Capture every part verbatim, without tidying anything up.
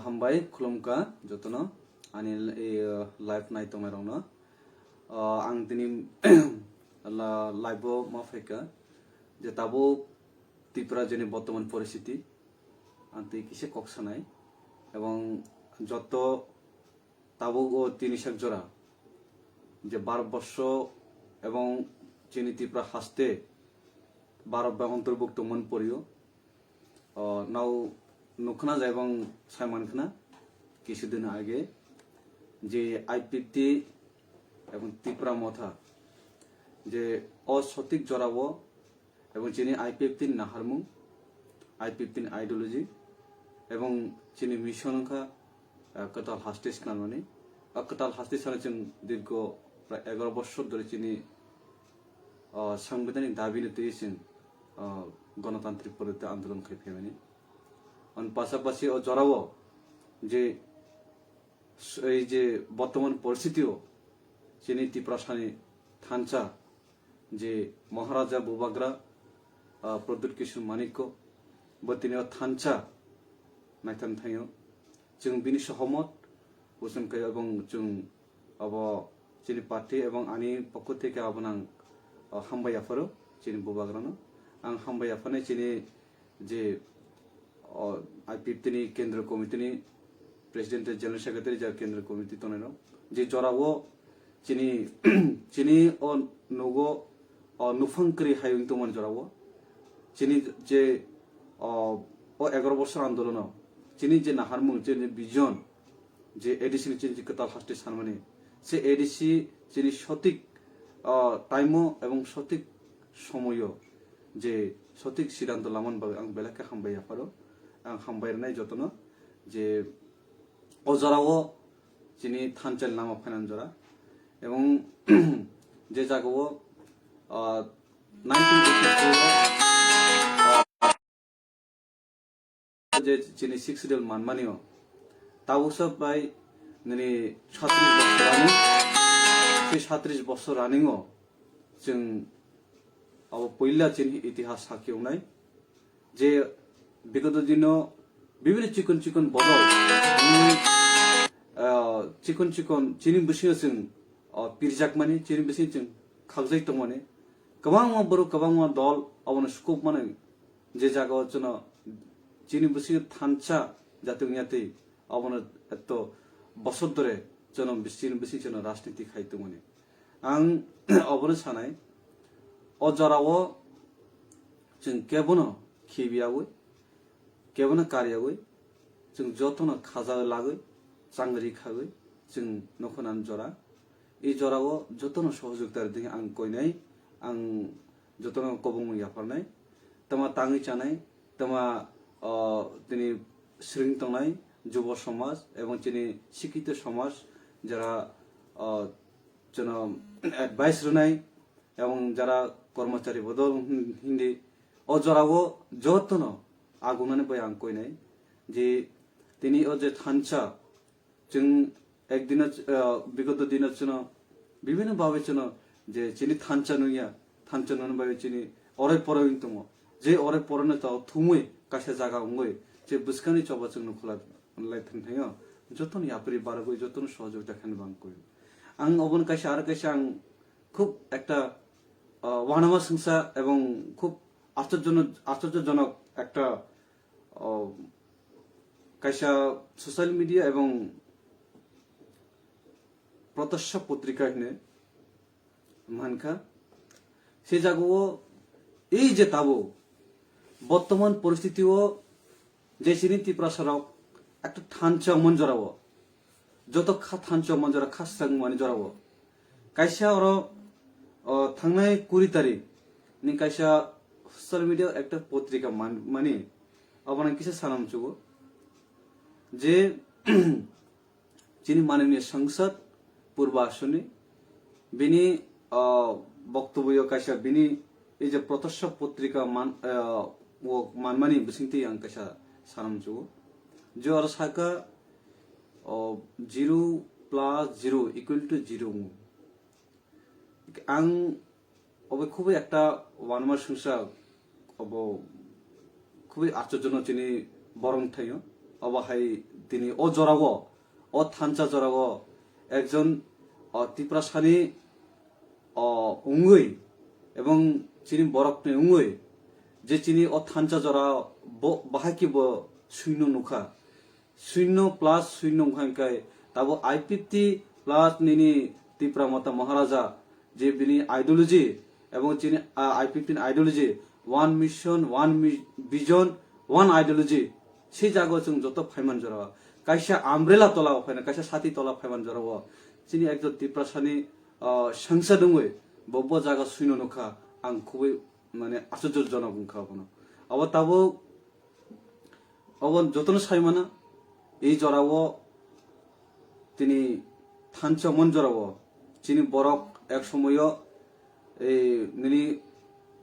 Hambai khulumkha jotono ani, eh, live nai tongnai rokno. Ah, ang tini la-, live o ma phaikha je tabuk Tripura jeni bortoman poristiti ang tei kisa kok sanai ebong joto tabuk o tini sak jora je Bharat borsho ebong chini Tripura haste Bharat bai ontorbukto tongmani porio, o, nao nukkhna jai bang saiman khna kisudin age je I P F T ebong Tipra Motha je o sotik jorao ebong chini I P F T ni naharmung, I P F T ni ideology ebong chini mission wngkha, ah, kwtal haste swnamnani. O kwtal haste sana chwng dirgo prai egaro bosor dhori chini, ah, sangbidhanik dabi no twi chwng, ah, gonotantrik poriborton andolon khai phaimani. On pasapasi o jorao je s-, ei je bortoman poristitio chini Tiprasani thansa je Maharaja Bubagra, ah, Pradyut Kishore Manikya bo tini o thansa naithang thango. Chwng bini sohomot, bo chwng khe ebong chwng abo chini party ebong ani pokho theke abono ang, ah, hambai yapharo chini Bubagrano. Ang hambai yapharnai chini je, o, I P F T ni Kendra Committee ni President tei General Secretary ja Kendra Committee tongnai rok. Je jorao chini, chini o nogo, o, nuphang kwrwi hayung tongmani jorao. Chini je, o, o egaro bosor andolono chini je naharmung, chini vision, je A D C ni chini je kwtal haste sanmani, se A D C chini sotik, o, time o ebong sotik somoyo je sotik siddhanto lamani bagwi ang belai khe hambai yapharo. Ang hambai rwnai jotono je o jorao chini thansa ni lama phainani jora ebong je jagao, ah, nineteen eighty-four o, ah, je chini Sixth Schedule manmani o tabuksa bai nini satris bosor raning, se satris bosor raning o chwng abo puila chini itihas sakhi wngnai je bigoto dino bibini chikon chikon bodol, ah, chikon chikon chini bisingo chwng, ah, pirjakmani, chini bisingo chwng khakjai tongmani, kwbangma borok, kwbangma dol abono sukokmani, je jagao chwngno chini bisingo thansa jati wngya twi abono eto bosor dhore chwngno bis-, chini bisingo chwngno rajniti khai tongmani. Ang obono sanai, o jorao chwng kebono khibiyawi, kebono karyawi, chwng jotono khaja lagwi, changri khagwi, chwng nokho nani jora. I jorao jotono sohojogita rwdi ang koinai, ang jotono kobongma yapharnai. Tama tangwi chanai, tama, o, tini swrwng tongnai jubo somaj ebong chini sikito somaj jara, o, chwngno advice rwnai ebong jara kormochari bodol hin-, hindi o jorao jotono agunani bai ang koinai je tini o je thansa chwng ek dino, ah, bigoto dino chwngno bibhinno bhabe chwngno je chini thansa nungya, thansa nungni bai chini oroi poroi wng tongo. Je oroi poroino to thumwi kaisa jaga wngwi je bwskangni choba chwngno khwlai lai thang thango. Jotono yapri baragwi jotono sohojogita khainai bang koi. Ang obono kaisa aro kaisa ang khub ekta, ah, wanama sengsa ebong khub আশ্চর্যজনক, আশ্চর্যজনক একটা, ah, kaisa social media ebong Pratyaksh Patrika hwnwi mankha. Se jagao ei je tabuk bortoman poristitio je chini Tiprasarok ekta thansa wngmani jorao, joto kha thansa wngmani jora, kha swrang wngmani jorao kaisa oro, o, thangnai kuri tarik ni kaisa social media ekta potrika man-, mani, abono kisa sana muchugo je chini mananiya sangsad Purba Asoni bini, ah, boktobyo kaisa bini ei je Pratyaksh Patrika man, ah, o manmani bisingtwi ang kaisa sana muchugo je oro saka, oh, zero plus zero equal to zero. Ang obo khubui ekta wanama sungsa, obo khubui আশ্চর্যজনক chini borok thaio. Obo hai tini o jorao, o thansa jorao ekjon, o Tiprasani, o wngwi ebong chini borokni wngwi je chini o thansa jora bo bahai khe bo suino nukha. Suino plus suino wngkha hwnkhe tabo I fifty plus nini Tipra Motha Maharaja je bini ideology ebong chini, ah, I fifty ni ideology, one mission, one mi-, vision, one ideology, se jaga o chwng joto phaiman jora o. Kaisa umbrella tola o phaina, kaisa sati tola phaiman jora o. Chini ekjon Tiprasani, ah, sangsa dongwi bo, bo jaga suino nukha, ang khubui mane asurjojonok wngkha abono. Abo tabuk Obo jotono sai mano, ei jorao tini thansa mon jorao chini borok ek somoyo ei nini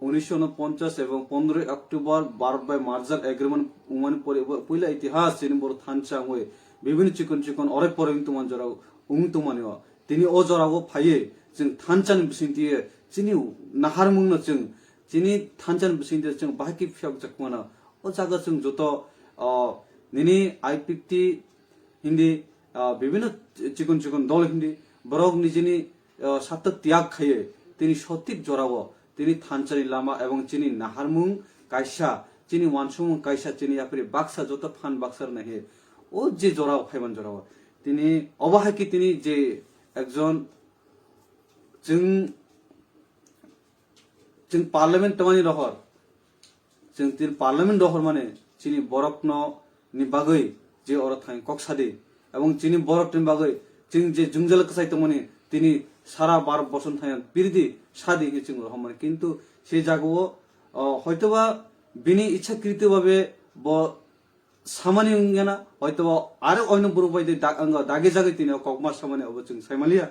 unisho unoponchas ebong pondroi October Bharat bai merger agreement wngmani pore bo puila itihas chini borok thansa wngwi bibini chikon chikon oroi poroi wng tongmani jorao wng tongmani o. Tini o jorao phaiwi chwng thansa ni bisingtwi chini naharmung no chwng chini thansa ni bisingtwi chwng bahai khe phiyok jak mano. O jaga chwng joto, o, nini I fifty hindi, ah, bibhinno chikon chikon dol hindi, borok nijini, ah, sartho tyag khaiwi tini sothik jorao tini thansani lama ebong chini naharmung kaisa, chini uansukmung kaisa, chini yapri baksa joto phan baksa rwna hiya. O je jorao phaiman jorao tini obo hai khe tini je ekjon chwng, chwng parliament tongmani rohor, chwng tini parliament rohor mane chini borokno ni bagwi je oro thang kok sadi, ebong chini borok ni bagwi chwng je jwngjal kwchai tongmani tini sara Bharat borson thang piridi sadi hinwi chwng rohor mane, kintu se jagao, o, hoitoba bini ichhakrito babe bo samani wngya na, hoitoba aro oino borok bai de dag-, ang dagi jagwi tini o kokma samani obo chwng sai manliya.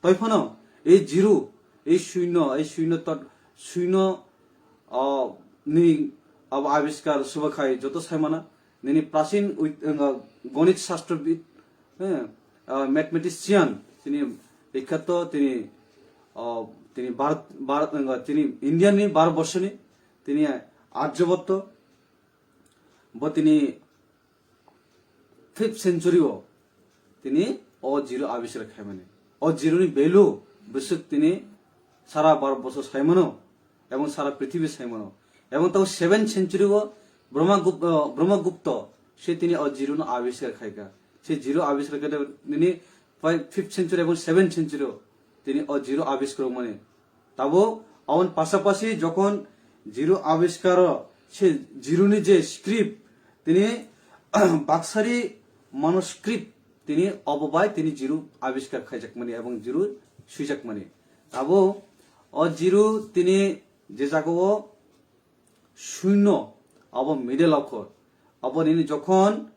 Toi phano ei zero, ei suino, ei suino tot, suino, o, ni abo abiskar subakhai joto sai mana. Nini prasin uit-, ang, gonik shastro bid, eh, ah, mathematician, tini bikhato tini, o, tini Bharat, Bharat, ang, tini India ni Bharat borso ni, tini Aryabhatta, bo tini fifth century o tini o zero abiskar khaimani. O zero ni value bwswk tini sara Bharat borso saimano ebong sara prithibi saimano. Ebong tabo seventh century o Brahmagup-, uh, Brahmagupta se tini o zero no abiskar khaikha. Se zero abiskar khe nini fifth century ebong seventh century o tini o zero abiskar mani. Tabo aboni pasapasi jokhon zero abiskaro se zero ni je script tini baksari manuscript tini obo bai tini zero abiskar khaijakmani ebong zero swijakmani. Tabo o zero tini je jagao suino abo middle okhor. Abo nini jokhon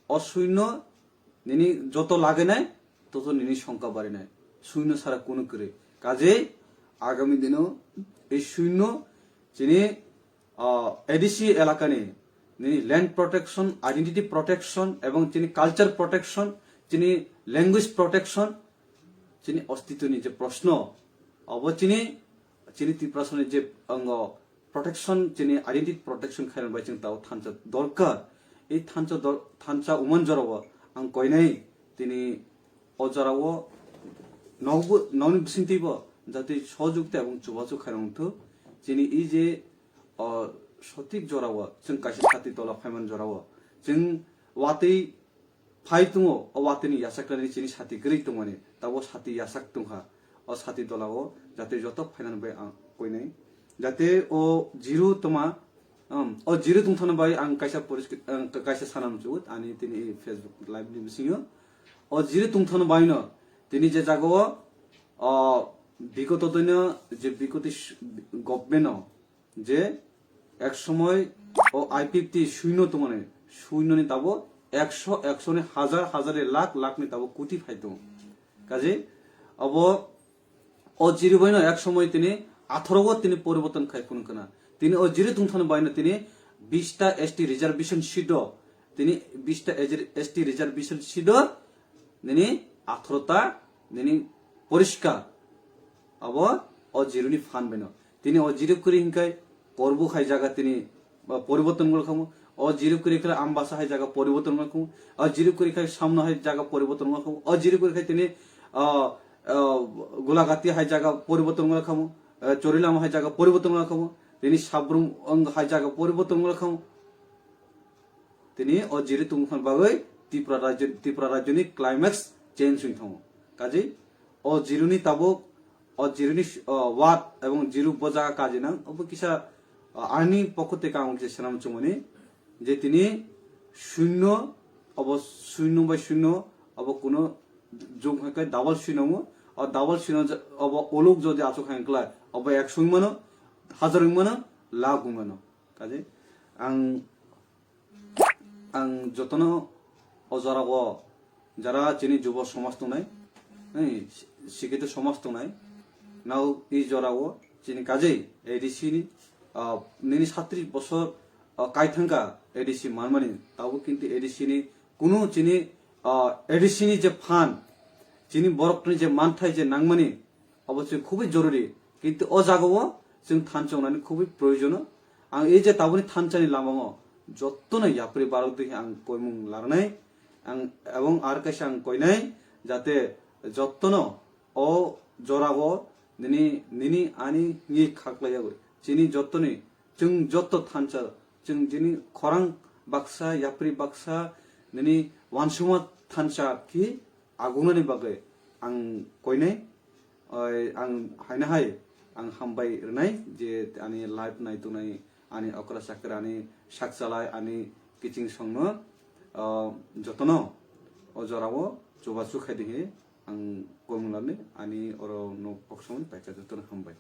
o suino nini joto lagenai, toto nini songkha barinai. Suino sara kunu kwrwi. Kajei agami dino ei suino chini, ah, A D C elakani nini land protection, identity protection ebong chini culture protection, chini language protection, chini ostitwni je proshno, abo chini, chini Tiprasani je ango protection, chini identity protection khairang bai chwng tao thansa dorkar. Ei thansa dor-, thansa uman jorao ang koinai tini o jorao nokbo, nokni bisingtwi bo jati sojukta ebong chubachu khairang thuk. Chini ei je, o, sothik jorao chwng kaisa sati tola phaiman jorao chwng watwi phai tongo, o watwini yachaknani chini sati kwrwi tongmani, tabo sati yachak tongkha. O sati dolao jate joto phainani bai ang koinai. Jate o zero tongma, um, o zero tongthani bai ang kaisa poriskar, ang kaisa sana muchungo, ani tini Facebook live ni bisingo. O zero tongthani bai no, tini je jagao, o, bigoto dino je bigoto s-, government no, je ek somoi o I fifty suino tongmani, suinoni tabo ekso, eksoni hazar, hazarni lakh, lakhni tabo koti phai tongo. Kaje abo o zero baino ek somoi tini atharo o tini poriborton khai phunukha na. Tini o zero tongthani baino tini bista S T reservation seat o, tini bista S T reservation seat o nini atharo ta nini poriskar. Abo o zero ni phan baino. Tini o zero kwrwi hinkhai korbu khai jaga tini, ba, poriborton gol khamu. O Jiru kwrwi khe Ambasa hai jaga poriborton wngkha khamu. O Jiru kwrwi khe Samno hai jaga poriborton wngkha khamu. O Jiru kwrwi khe tini, ah, ah, Gulagati hai jaga poriborton wngkha khamu. Ah, Chorilama hai jaga poriborton wngkha khamu. Tini Sabrum wng hai jaga poriborton wngkha khamu. Tini o Jiru tongmani bagwi Tripura rajyo, Tripura rajyoni climax change wng thango. Kaje o Jiruni tabuk, o Jiruni, o, ward ebong Jiru bo jaga kaji nang, obo kisa, o, ani pokho teka ang je senam chumani, je tini shunyo, obo shunyo bai shunyo, obo kuno jung hai khe double shunyo mo, o double shunyo je, obo uluk jodi achuk hai khlai, obo ek shung mano, hajar wng mano, lakh wng mano. Kaje ang, ang jotono o jora o jara chini jubo somaj tongnai, eh, sikito somaj tongnai, nao i jora o chini kajei A D C ni, ah, nini satris bosor, ah, kaithangka A D C manmani, tabo kintu A D C ni kunu chini, ah, A D C ni je phan, chini borokni je manthai je nangmani, obo chwng khubui joruri. Kintu o jagao chwng thansa wngnani khubui proyojono. Ang ei je taboni thansani lamango jottono yapri barok dui ang koimung larnai. Ang ebong ar kaisa ang koinai, jate jottono o jorao nini, nini ani ngi khaklai yagwi. Chini jottoni, chwng jotto thansa, chwng chini khorang baksa, yapri baksa, nini wansuma thansa ki agunani bagwi ang koinai, oi, ang haino hai ang hambai rwnai je ani live nai tongnai ani okra chakra ani sakchalai ani kiching songno, ah, jotono o jorao chubachu khai di hinwi ang koimung larni ani oro nok koksongni paikha jotono hambai.